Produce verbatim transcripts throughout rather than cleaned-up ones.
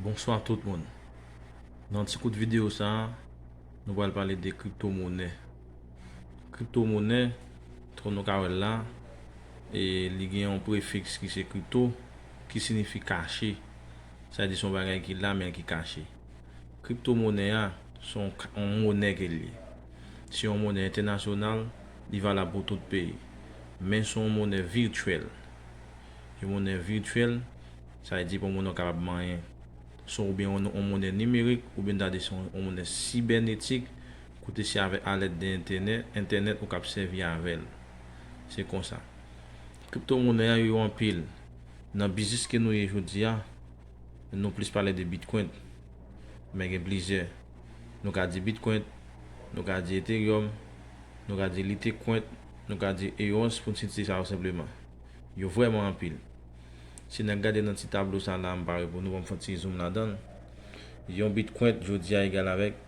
Bonswa tout moun. Nan ti kout videyo sa a, nou pral pale de kriptomonè. Kriptomonè, kòm nou ka wè l la, e li gen yon prefiks ki se kripto, ki siyifi kache. Sa vle di se yon bagay ki la, men ki kache. Kriptomonè a, se yon ka- yon monè ke l ye. Se yon monè entènasyonal, li valab pou tout peyi. Men se yon monè vityèl. Yon monè vityèl, sa vle di pou moun nan kapab manyen. Se oubyen yon, yon monè nimerik, oubyen ta di se yon, yon monè sibènetik, kote se avèk alèd de entènèt, entènèt ou kab sèvi avè l. Se konsa. Kriptomonè a yo anpil. Nan biznis ke nou ye jodi a, nou plis pale de Bitcoin. Men gen plizyè. Nou ka di Bitcoin, nou ka di Ethereum, nou ka di Litecoin, nou ka di E O S pou n site sa yo senpleman. Yo vrèman anpil. Si n gade nan ti tablo sa la, m pare pou nou, ban m fè yon ti zoom ladan l. Yon Bitcoin jodi a egal avèk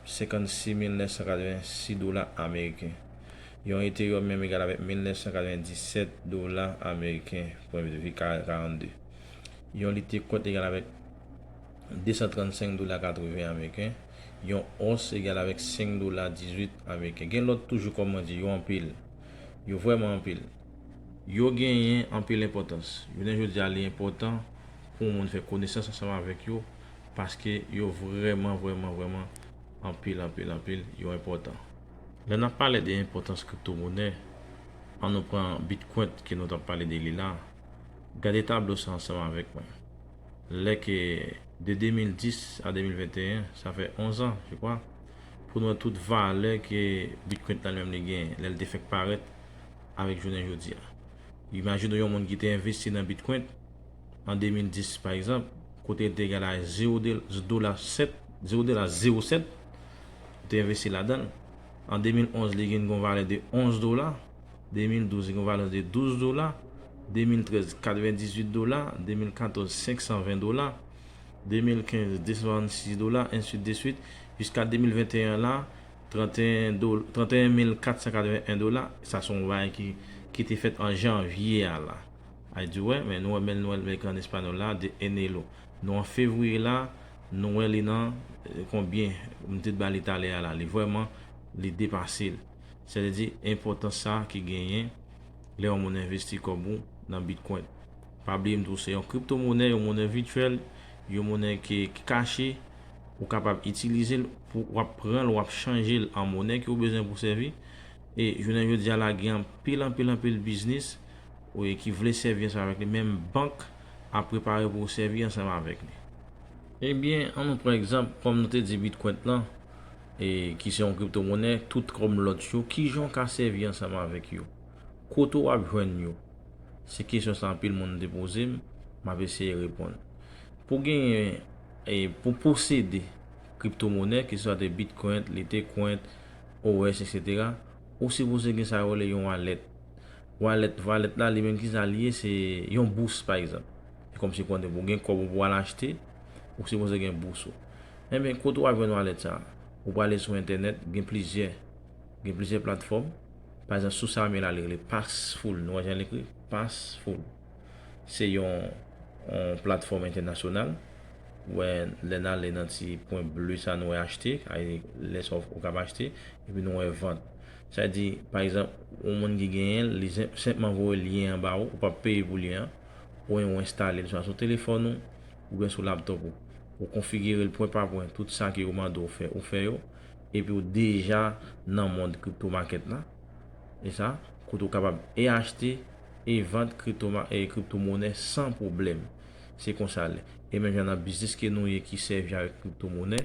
senkannsis mil nèf san katrevensis dola ameriken. Yon Ethereum menm egal avèk mil nèf san katrevenndisèt dola ameriken, pwen karannde. Yon Litecoin egal avèk de san trannsenk dola katreven ameriken. Yon ons egal avèk senk dola dizuit ameriken. Gen lòt toujou, kòm mwen di, yo anpil. Yo vrèman anpil. Yo genyen anpil enpòtans. Jounen jodi a, li enpòtan pou yon moun fè konesans ansanm avèk yo, paske yo vrèman, vrèman, vrèman anpil, anpil, anpil, yo enpòtan. Lè n ap pale de enpòtans kriptomonè, ann nou pran Bitcoin ke nou t ap pale de li la. Gade tablo sa ansanm avèk mwen. Lè ke de de mil dis a de mil venteyen, sa fè onz an, je crois, pou nou wè tout valè ke Bitcoin nan li menm li genyen, lè l te fèk parèt avèk jounen jodi a. Imajine w yon moun ki te envesti nan Bitcoin an de mil dis, pa egzanp, kote l te egal a zewo de- dola sèt, zewo dola zewo sèt, ou te envesti ladan l. An de mil onz, li gen yon valè de onz dola. De mil douz, li gen yon valè de douz dola. De mil trèz, katrevendizuit dola. De mil katòz, senk san ven dola. De mil kenz, de san swasannsis dola, ensi de suit, jiska de mil venteyen la, tranteyen do- tranteyen mil kat san katreven en dola. Sa se yon bagay ki, ki te fèt an janvye a la. Ay di, wè, men nou wè, men nou wè, men an espanyòl la, de enero. Nou an fevriye la, nou wè li nan, eh, konbyen, m te ba li talè a la, li vrèman, li depase l. Sa vle di, enpòtans sa ki genyen, lè yon moun envesti kòb ou nan Bitcoin. Pa bliye m di w, se yon kriptomonè, yon monè vityèl, yon monè ki, ki kache, ou kapab itilize l pou w ap pran l, w ap chanje l an monè ke w bezwen pou sèvi. E jounen jodi a la, gen anpil, anpil, anpil biznis, wi, ki vle sèvi ansanm avèk li. Menm bank ap prepare pou sèvi ansanm avèk li. Ebyen, ann nou pran egzanp, kòm nou te di Bitcoin lan, e, ki se yon kriptomonè, tout kòm lòt yo, kijan w ka sèvi ansanm avèk yo? Kote w ap jwenn yo? Se kesyon sa anpil moun te poze m, m ap eseye reponn. Pou genyen, e, pou posede kriptomonè, ke se swa te Bitcoin, Litecoin, O S, etsetera, ou sipoze gen sa yo rele yon wallet. Wallet, wallet la, li menm ki sa li ye, se yon bous, pa egzanp. Se kòmsi konnen pou gen kòb ou pou al achte, ou sipoze gen bous ou. Enben, kote w ap jwenn wallet sa? Ou prale sou entènèt, gen plizyè, gen plizyè platfòm. Pa egzanp, sou sa m ye la, li rele Passful. Nou wè jan l ekri? Passful. Se yon, yon platfòm entènasyonal. Ou wè, lè n ale nan ti pwen ble sa, nou wè achte, ay, lè sa w, ou kab achte, epi nou wè vant. Sa di, pa egzanp, yon moun ki genyen l, li sen- senpman voye lyen an ba ou, ou p ap peye pou lyen an, ou enstale l swa sou telefòn ou, oubyen sou laptòp ou. Ou konfigire l pwen pa pwen, tout sa ke yo mande w fè, ou fè yo, epi ou deja nan mond kripto makèt la. E sa, kote ou kapab e achte, e vann kripto ma- e kriptomonè san pwoblèm. Se konsa l ye. E menm jan nan biznis ke nou ye ki sèvi avèk kriptomonè,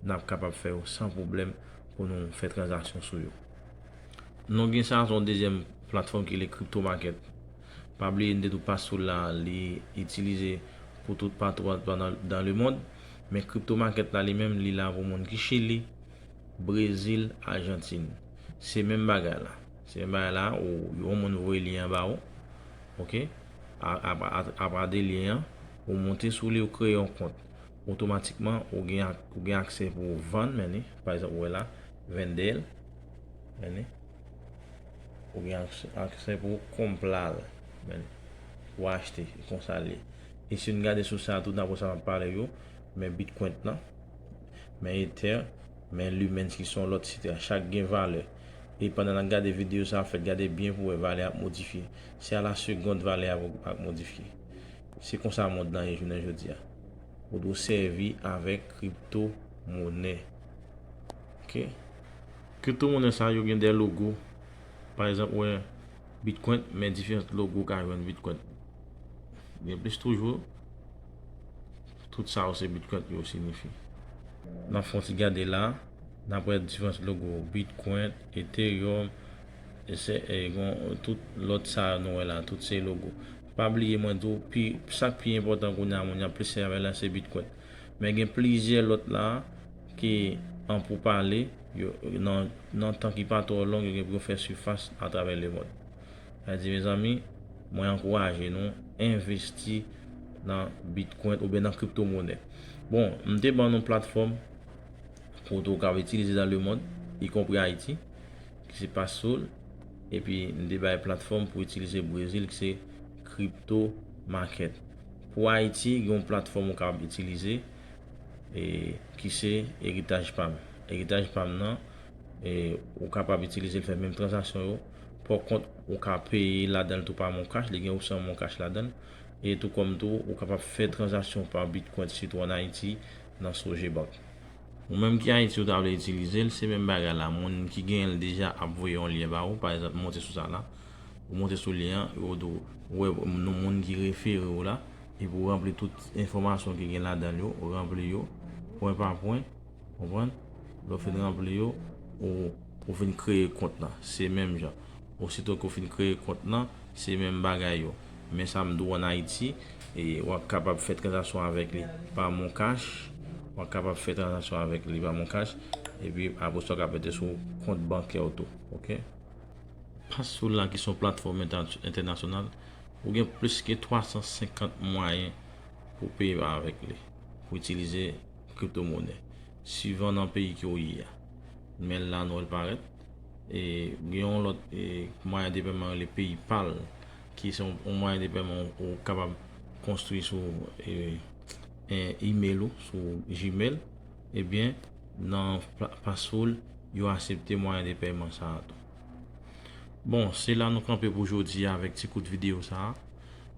n ap kapab fè yo san pwoblèm pou nou fè tranzaksyon sou yo. Nou gen sa, se yon dezyèm platfòm ki rele Crypto Market. Pa bliye, m te di w Passful la, li itilize pou tout patou, patou nan, nan lemond. Men Crypto Market la, li menm, li la pou moun ki Chili, Brezil, Ajantin. Se menm bagay la. Se menm bagay la, ou, yon moun voye lyen an ba ou. Oke? A- a- a- Apa de lyen an, ou monte sou li, ou kreye yon kont. Otomatikman, ou gen ak- ou gen aksè pou w vann, men li, pa egzanp, ou wè la, vender, men li. Ou gen aksè, aksè pou w comprar, men li. Ou achte, e konsa l ye. E si n gade sou sa, tout apre sa m ap pale yo, men Bitcoin nan, men Ether, men Lumens ki se yon lòt site a. Chak gen valè. E pandan n ap gade videyo sa a fèt, gade byen pou wè valè ap modifye. Se a la segond valè ap, ap modifye. Se konsa mond lan ye jounen jodi a. Ou dwe sèvi avèk kripto monè. Ok? Kripto monè sa yo gen de logo. Pa egzanp, ou wè Bitcoin, men diferans logo ou ka jwenn Bitcoin. Gen plis toujou. Tout sa yo se Bitcoin yo siyifi. N ap fè yon ti gade la. N ap wè diferans logo Bitcoin, Ethereum, e se, e, gon, tout lòt sa nou wè la, tout se logo. Pa bliye mwen di w, pi, sa k pi enpòtan kounye a, moun y ap plis sèvi avè l la, se Bitcoin. Men gen plizyè lòt la ki an pou pale, yo, nan, nan tan ki pa twò long, yo gen pou yo fè sifas atravè lemonn. Sa di, mezanmi, mwen ankouraje nou envesti nan Bitcoin oubyen nan kripto monè. Bon, m te ban nou platfòm kote w ka itilize nan lemonn, ikonpri Ayiti, ki se Pasol, epi m te bay platfòm pou itilize Brezil, ki se Crypto Market. Pou Ayiti, gen yon platfòm ou ka itilize, e, ki se Eritaj Pam. Eritaj Pam nan, e, ou kapab itilize l fè menm tranzaksyon yo. Pòkont, ou ka peye ladan l tou pa Moncash, li gen opsyon Moncash ladan l. E tou kòm tou, ou kapab fè tranzaksyon pa Bitcoin, sitou ann Ayiti, nan Sogebank. Ou menm ki Ayiti, ou ta vle itilize l, se menm bagay la. Moun ki genyen l deja ap voye yon lyen ba ou, pa egzanp, monte sou sa la. Ou monte sou lyen an, yo di w, ou wè nou moun ki refere w la, epi ou ranpli tout enfòmasyon ki gen ladan l yo, ou ranpli yo, pwen pa pwen, konprann? Lè w fin ranpli yo, ou, ou vin kreye kont lan. Se menm jan. Osito ke w fin kreye kont lan, se menm bagay yo. Men sa m di w ann Ayiti, e w ap kapab fè tranzaksyon avèk li pa Moncash, w ap kapab fè tranzaksyon avèk li pa Moncash, epi apre sa w ka mete sou kont bankè w tou, ok? Pasol la ki se yon platfòm entè-, entènasyonal, ou gen plis ke twa san senkant mwayen pou peye avèk li, pou itilize kripto monè, suivan nan peyi ke w ye a. Men la nou wè l parèt. E gen yon lòt, e, mwayen de pèman rele PayPal, ki se yon, yon mwayen de pèman ou kapab konstwi sou, e, e, email ou, sou Gmail. Ebyen, nan Pa-, Pasol, yo aksepte mwayen de pèman sa a tou. Bon, se la nou kanpe pou jodi a avèk ti kout videyo sa a.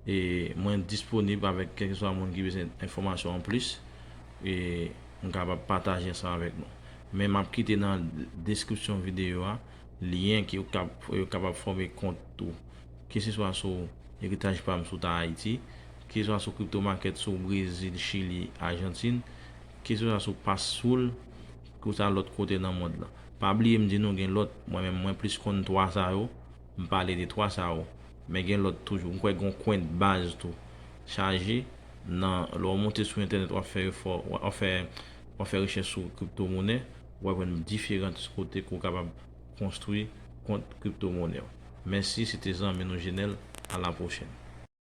E mwen disponib avèk kèlkeswa moun ki bezwen enfòmasyon anplis. E m kapab pataje sa avèk nou. Men m ap kite nan deskripsyon videyo a lyen ki yo kap-, yo kapab fòme kont tou. Keseswa sou Eritaj Pam sou ta Ayiti, keseswa sou Crypto Market sou Brezil, Chili, Ajantin, keseswa sou Pasol, keseswa lòt kote nan mond lan. Pa bliye m di nou gen lòt, mwen menm mwen plis konn twa sa yo, m pale de twa sa yo. Men gen lòt toujou. M kwè gen yon Coinbase tou. Chaje nan, lè w monte sou entènèt, w ap fè efò, w ap fè, w ap fè rechèch sou kripto monè, w ap jwenn diferan kote ke w kapab konstwi kont kripto monè w. Mèsi, se te zanmi nou Jenèl. A la pwochèn.